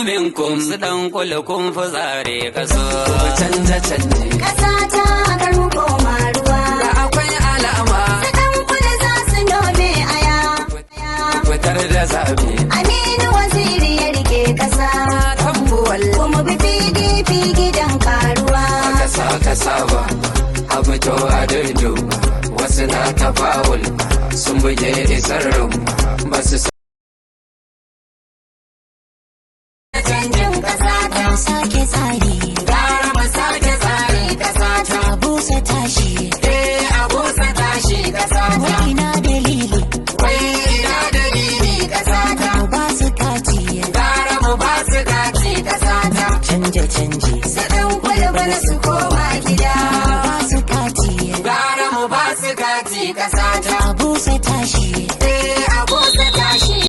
Minkum su dan kulkun fuzare kaso. Canje canje. Ƙasa ta kar mu koma ruwa. Da akwai alama. Su ɗan kula za su nome aya. Fitar da zabe. Aminu Waziri ya rike ƙasa. Tambuwal. Kuma bi PDP gidan karuwa. Kasa kasa ba a fito a dundu, wasu na tafawul sun buge isar ba su. Canjin ƙasa ta. Sake tsari. Gara mu sake tsari kasa ta. A busa tashi. Eh, a busa tashi kasa ta. Wai ina dalili? Wai ina dalili kasa ta? Mu ba su kati. Gara mu ba su kati kasa ta. Canje canje. Su ɗan kula bana su koma gida. Mu ba su kati. Gara mu ba su kati kasa ta. A busa tashi. Eh, a busa tashi.